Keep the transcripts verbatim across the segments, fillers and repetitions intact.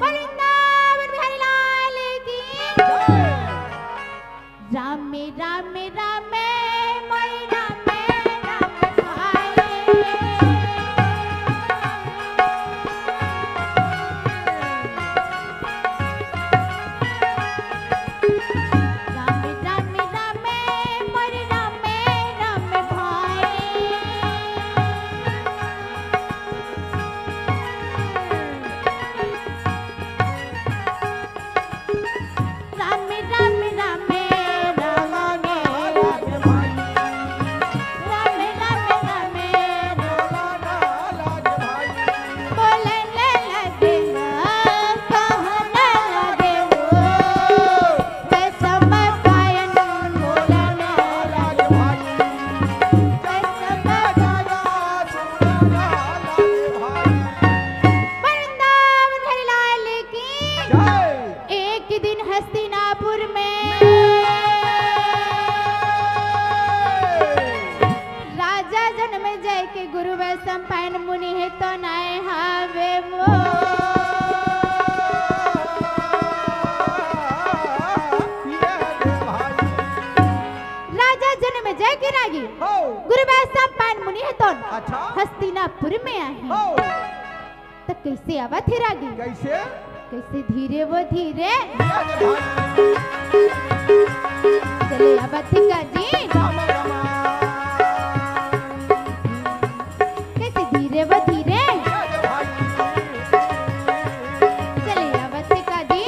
वृंदावन बिहारी लाल की। रामे रामे रामे मोरे रामे रामे भाई। रामे रामे रामे मोरे रामे रामे भाई। रामे रामे रामे रामे रामे रामे रामे बोले ले लगे ना कहने लगे वो। वैष्णव गायन बोले ले लगे। वैष्णव गायन वृंदावन हरि लाल की। जय। एक दिन हस्तिनापुर में राजा जनमेजय के गुरु वैशंपायन मुनि हे तो नाय हावे वो। राजा जनमेजय के रागी हो। गुरु वैशंपायन मुनि हे तो अच्छा। हस्तिनापुर में आहे। हो। त कैसे आवत हे रागी? कैसे? कैसे धीरे वो धीरे। चले आवत हे का जी। कैसे धीरे वो धीरे। चले आवत हे का जी।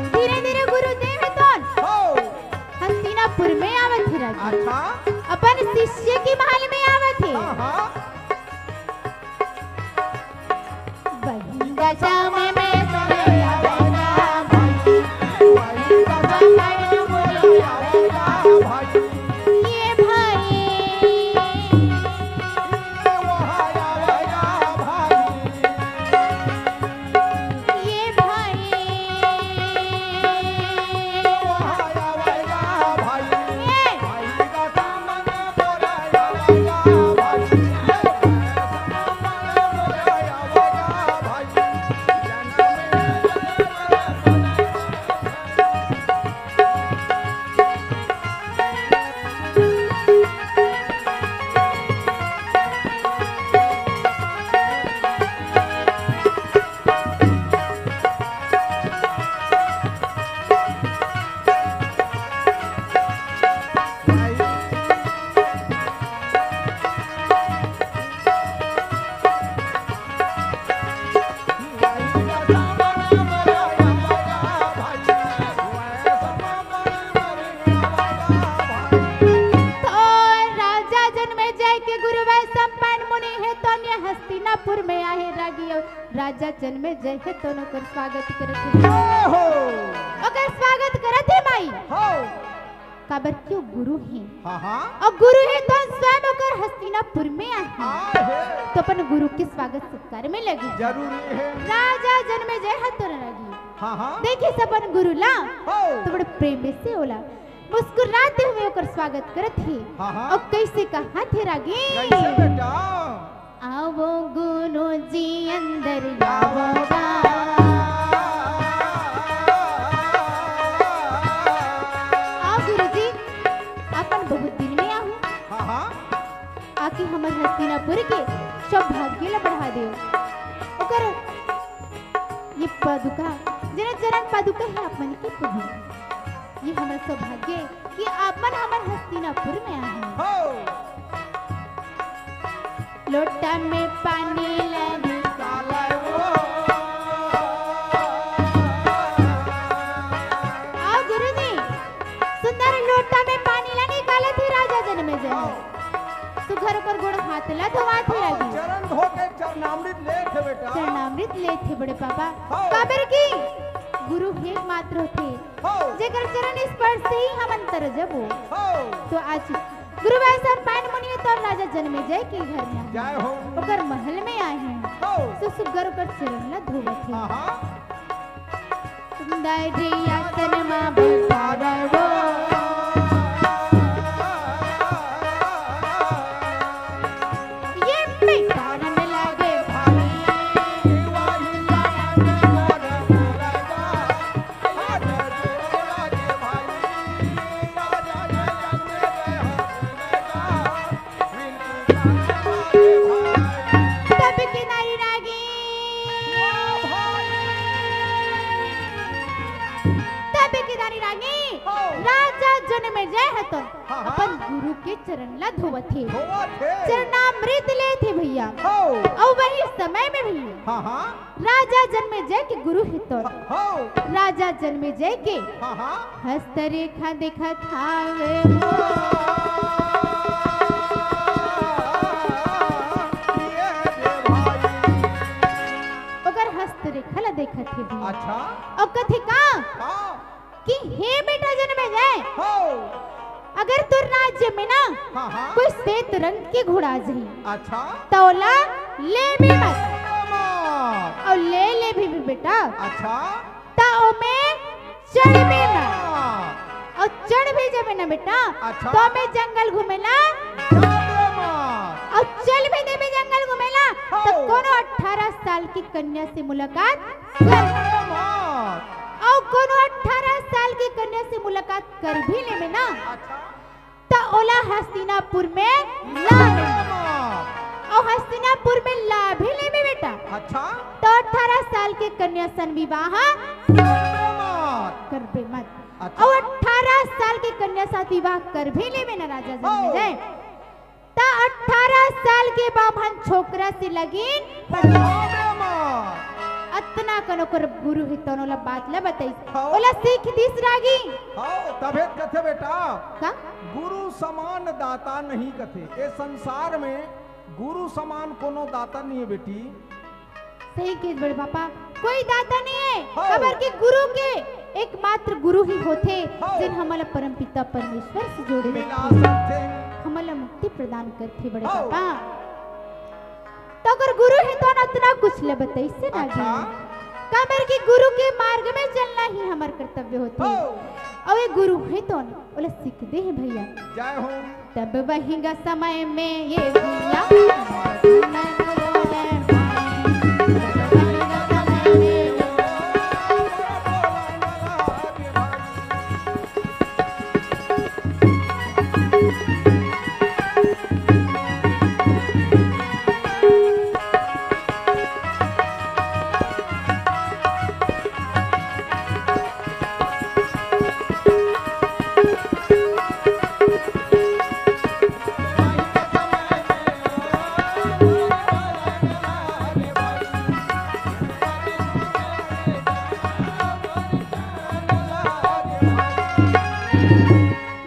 धीरे धीरे गुरुदेव हे तो हस्तिनापुर में आवत हे रागी। अच्छा। अपन शिष्य के महल में आवत हे। हाँ, हाँ। वही दशा में मैं चले आवेगा भाई, वही दशा में बोले आवेगा भाई। ये भाई, ये वहाँ आवेगा भाई। ये भाई, ये वहाँ आवेगा भाई। ये तो राजा जनमेजय के गुरु वैशंपायन मुनि हे तो ये हस्तिनापुर में आहे रागी। राजा जनमेजय हे तो ओकर स्वागत करत हे। ओहो। ओकर स्वागत करत हे माई। हो। काबर कि वो गुरु हे। हाँ, हाँ। अउ गुरु हे तो स्वयं ओकर हस्तिनापुर में आहे। आए हे। तो अपन गुरु के स्वागत सत्कार में लगे। जरूरी हे। राजा जनमेजय ह तो रागी। हाँ, हाँ। देखिस अपन गुरु ला। हो। तो बड़े प्रेम से ओला मुस्कुराते हुए ओकर स्वागत करत हे। हाँ, हाँ। अउ कैसे कहत हे रागी? कैसे बेटा? आवो गुरुजी अंदर आवो। आवो गुरुजी, अपन बहुत दिन में आहू। हाँ, हाँ। आके हमर हस्तिनापुर के सौभाग्य ला बढ़ा देव। ओकर ये पादुका, जेन चरण पादुका हे आप मन के प्रभु। ये हमर सौभाग्य हे कि आप मन हमर हस्तिनापुर में आए हैं। हो। लोटा में पानी ला निकाला वो। आओ गुरुजी, सुंदर लोटा में पानी ला निकालत हे राजा जनमेजय। हो। सुघर ओकर गोड़ हाथ ला धोवात हे रागी। चरण धो के चरणामृत लेत हे बेटा। चरणामृत लेत हे बड़े पापा। हो। काबर की गुरु हे एकमात्र होथे। हो। जेकर चरण स्पर्श से ही हमन तर जबो। हो। तो आज गुरु वैशंपायन मुनि तो राजा जनमेजय के घर में आए। जय हो। ओकर महल में आए हैं। हो। तो सुघर ओकर चरण ला धोवत हे। हाँ, हाँ। सुंदर आसन मा बैठारव। गुरु के चरण ला धोवत हे, धोवत हे। चरणामृत लेत हे भैया। हो। अउ वही समय में भैया, हाँ, हाँ। राजा जनमेजय के गुरु हे तो। हो। राजा जनमेजय के हाँ, हाँ। हस्तरेखा देखत हावे। ये दे भाई। ओकर हस्तरेखा ला देखत हे भैया। अच्छा। अउ कथे का? का? कि हे बेटा जनमेजय, हो। अगर तोर राज्य में ना हाँ, हाँ। कोई श्वेत रंग के घोड़ा आ जाही, अच्छा। त ओला लेबे मत। लेबे मत। अउ ले लेबे भी बेटा, अच्छा। त ओमे चढ़बे मत। हाँ। अउ चढ़ भी जाबे ना बेटा, अच्छा। त ओमे जंगल घूमे ला। जाबे मत। अउ चल भी देबे जंगल घूमे ला, त हो। कोनो अठारह साल की कन्या से मुलाकात कर। अरे वाह। अउ कोनो अठारह साल के कन्या से मुलाकात कर भी लेबे ना, अच्छा। त ओला हस्तिनापुर में ला। अरे वाह। अउ हस्तिनापुर में ला भी लेबे बेटा, अच्छा। त अठारह साल के कन्या सन विवाह अरे वाह। करबे मत। अच्छा। अउ अठारह साल के कन्या साथ विवाह कर भी लेबे ना राजा ओ। जनमेजय, त अठारह साल के बाम्हन छोकरा से लगिन। अरे माँ। अतना कन ओकर गुरु हे तौन ओला बात ला बताइस। हाँ। ओला सीख दिस रागी। हाँ, तभे त कथे बेटा। का? गुरु समान दाता नहीं कथे। ए संसार में गुरु समान कोनो दाता नहीं है बेटी। सही कहे बड़े पापा, कोई दाता नहीं है, हाँ। काबर के गुरु के एकमात्र गुरु ही होथे, हाँ। जेन हमला परम पिता परमेश्वर से जोड़े मिला रखथे। सकथे। हमला मुक्ति प्रदान करथे बड़े हाँ। पापा। त ओकर गुरु हे तौन अतना कुछ ले बताइस हे ना अच्छा। जी। काबर के गुरु के मार्ग में चलना ही हमर कर्तव्य होथे। हाँ। अउ ए गुरु हे तौन ओला सीख दे हे भैया। जय हो। तब वही ग समय में ये भैया।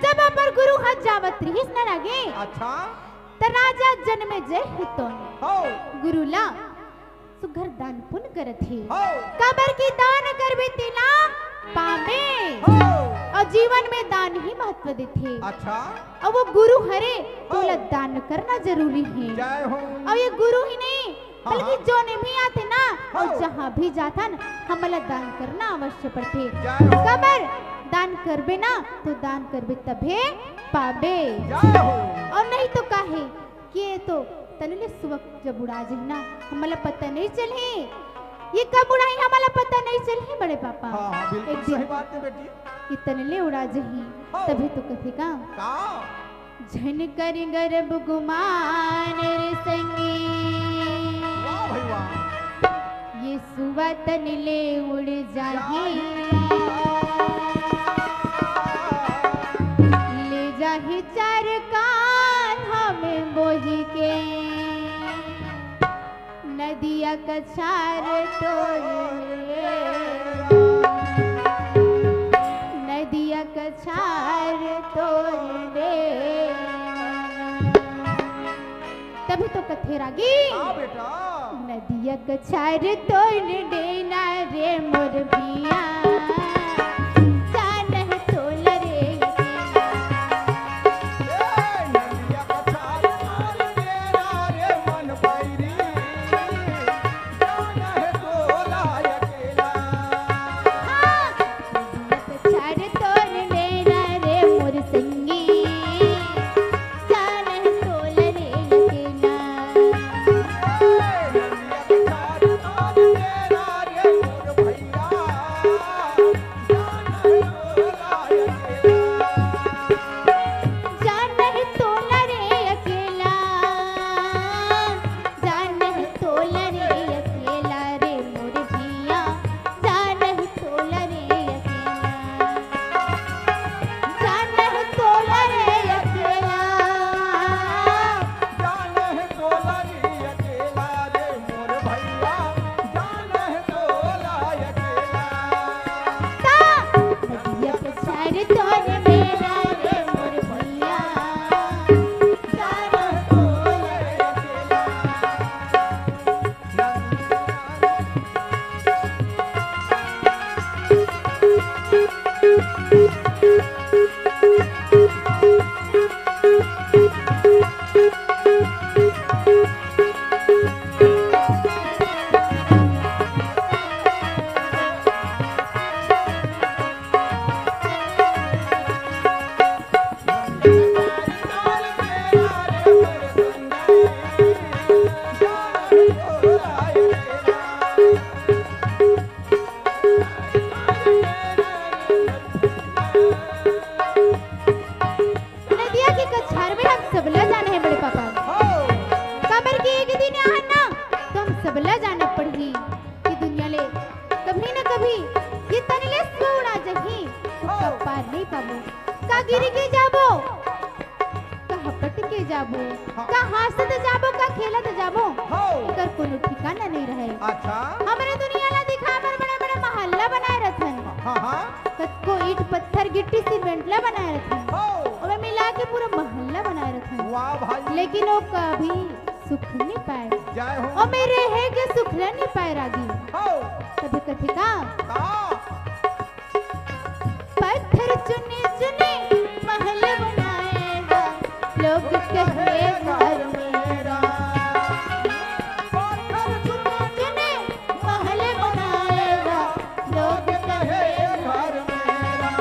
जब हमर गुरु ह जावत रिहिस न रागी, अच्छा। त राजा जनमेजय हे तौन हो। गुरु ला सुघर दान पुण्य करत हे। हो। काबर के दान करबे तेला पाबे। हो। अउ जीवन में दान ही महत्व देथे। अच्छा। अउ वो गुरु हरे, हो। तोला दान करना जरूरी हे। जय हो। अउ ये गुरु ही नहीं, हाँ, बल्कि हाँ। जोन भी आथे ना, हो। अउ जहाँ भी जाथन, हमला दान करना अवश्य पड़थे। जय हो। काबर? दान करबे ना, तो दान करबे तभे पाबे। जय हो। अउ नहीं तो काहे? के तो तनले सुवक जब उड़ा जही ना, हमला पता नहीं चलही। ये कब उड़ाही, हमला पता नहीं चलही, बड़े पापा। हाँ, हाँ, बिल्कुल एक दिन सही बात है, बेटी। ये तनले उड़ा जही, हाँ। तभे तो कथे का? का? झन कर गर्भ गुमान रे संगी। वाह भाई वाह। ये सुवा तनले उड़ जाही। ले जाही चार कान हमें बोही के, नदिया कछार तोर रे, नदिया कछार तोर रे। तभी तो कथे रागी। हाँ बेटा। नदिया कछार तोर डेना रे मोर भिया, जानह तोल रे अकेला। ए, नदिया कछार तोर डेना रे मन बैरी, जानह तोला अकेला। हाँ। चार तोर डेरा रे मोर संगी, जानह तोल रे अकेला। गिर के जाबो, का हपट के जाबो, हाँ। का हंसत जाबो, का खेलत जाबो, हाँ। एकर कोनो ठिकाना नहीं रहे। अच्छा। हमरे दुनिया ला दिखाए बर बड़े-बड़े महल ला बनाए रथन। हाँ, हाँ। कतको ईंट, पत्थर, गिट्टी, सीमेंट ला बनाए रथन। हाँ। ओमे मिला के पूरा महल ला बनाए रथन। वाह भाई। लेकिन वो कभी सुख नहीं पाए। जय हो। ओमे रहे के सुख ला नहीं पाए रागी। हाँ। तभी कथे का? का? पत्थर चुनी चुनी महल बनाएगा, लोग कहे घर मेरा। पत्थर चुनी चुनी महल बनाएगा, लोग कहे घर मेरा।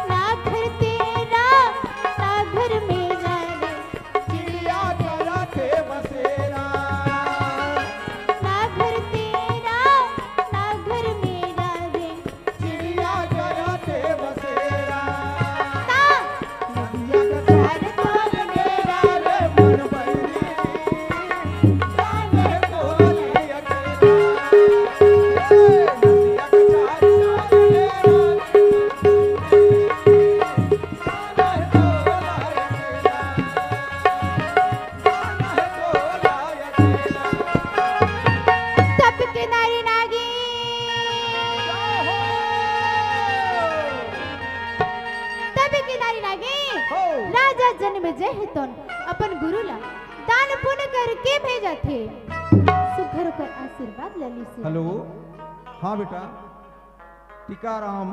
ना घर तेरा, ना घर मेरा रे। चिड़िया गया थे बसेरा। ना घर तेरा, ना घर मेरा रे। चिड़िया गया थे बसेरा। ना। नदिया का धार तोड़ मेरा रे मन बैरी। जाने को नहीं अकेला। ए, नदिया का धार तोड़ मेरा रे मन बैरी। जाने को नहीं अकेला। तब के नारी नागी, तब के नारी नागी, हो। राजा जनमेजय हे तोन अपन गुरु ला दान पुण्य करके भेजथे। सुघर कर आशीर्वाद ले लिस। हेलो, हाँ बेटा, टीकाराम।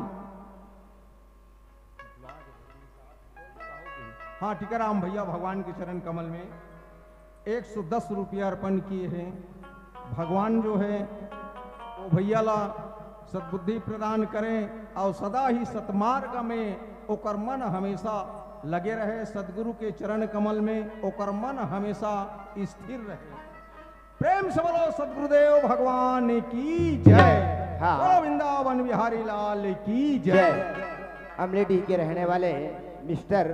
हाँ, टीकाराम भैया भगवान के चरण कमल में एक सौ दस रुपया अर्पण किए हैं। भगवान जो है वो भैया ला सद्बुद्धि प्रदान करें और सदा ही सतमार्ग में ओकर मन हमेशा लगे रहे, सदगुरु के चरण कमल में ओकर मन हमेशा स्थिर रहे। प्रेम से बोलो सदगुरुदेव भगवान की जय। हाँ। बोलो वृंदावन बिहारी लाल की जय। जय। अमलेडी के रहने वाले मिस्टर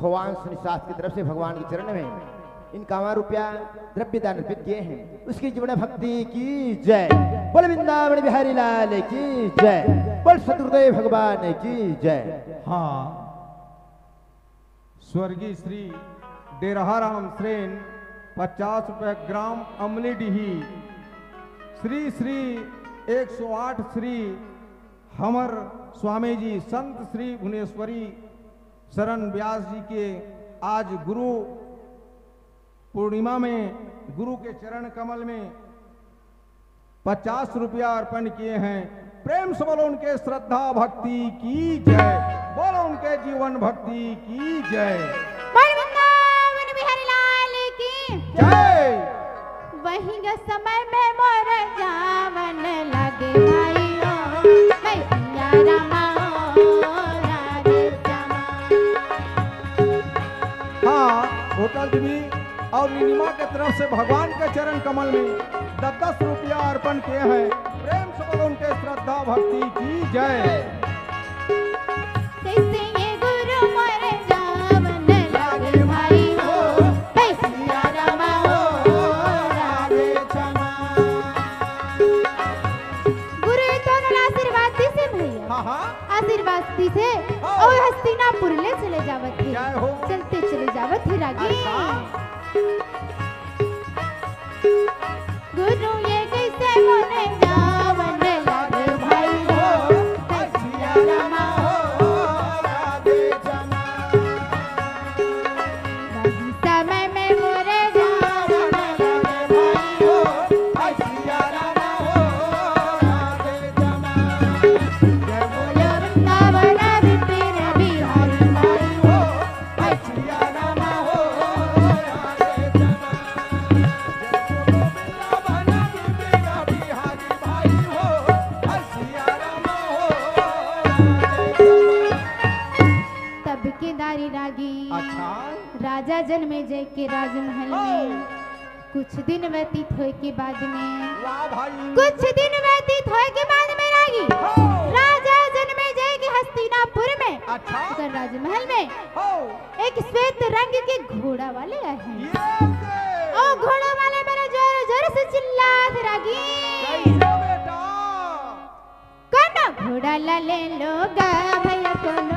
खोवांश निषाद की तरफ से भगवान के चरण में इक्यावन रुपया द्रव्य दान अर्पित किए हैं। उसकी जीवन भक्ति की जय। बोल वृंदावन बिहारी लाल की जय। बोल सदगुरुदेव भगवान की जय। हाँ। स्वर्गीय श्री डेरहाराम श्रेन, पचास रुपया, ग्राम अमलीडीही। श्री श्री एक सौ आठ श्री हमर स्वामी जी संत श्री भुवनेश्वरी शरण व्यास जी के आज गुरु पूर्णिमा में गुरु के चरण कमल में पचास रुपया अर्पण किए हैं। प्रेम से बोलो उनके श्रद्धा भक्ति की जय, बोलो उनके जीवन भक्ति की जय। बोल वृंदावन बिहारी लाल की जय। वही ग समय में मोर जावन लगे भाई हो, मैं सिया रामा हो, राधे श्यामा। हाँ, होटल जी भी और नीलिमा के तरफ से भगवान के चरण कमल में दस दस रुपया अर्पण किए हैं। प्रेम से बोलो उनके श्रद्धा भक्ति की जय। कैसे ये गुरु मोर जावन लागे भाई हो, कैसे सिया रामा हो, राधे श्यामा। गुरु तो आशीर्वाद दिस भैया। हाँ, हाँ। आशीर्वाद दिस हे। हाँ। और हस्तिनापुर ले चले जावत हे। जय हो। चलते चले जावत हे रागी। अच्छा। गुरु ये कैसे मोर जावन लागे भाई हो, सिया रामा हो, राधे श्यामा। वही समय में मोर जावन लागे भाई हो, सिया रामा हो, राधे श्यामा। जय बोलो वृंदावन बिहारी भाई हो, सिया रामा हो, राधे श्यामा। जय बोलो वृंदावन बिहारी भाई हो, सिया रामा हो, राधे श्यामा। तब के नारी रागी। अच्छा। राजा जनमेजय के राजमहल में। हाँ। कुछ दिन व्यतीत होए के बाद में, वाह भाई। कुछ दिन व्यतीत होए के बाद में रागी, हाँ। राजा जनमेजय के हस्तिनापुर में, अच्छा। ओकर राजमहल में, हाँ। एक श्वेत रंग के घोड़ा वाले आए हैं। ये से। ओ घोड़ा वाले मेरे जोर जोर से चिल्लात रागी। कैसे बेटा? कोनो घोड़ा ला ले लो गा भैया, कोनो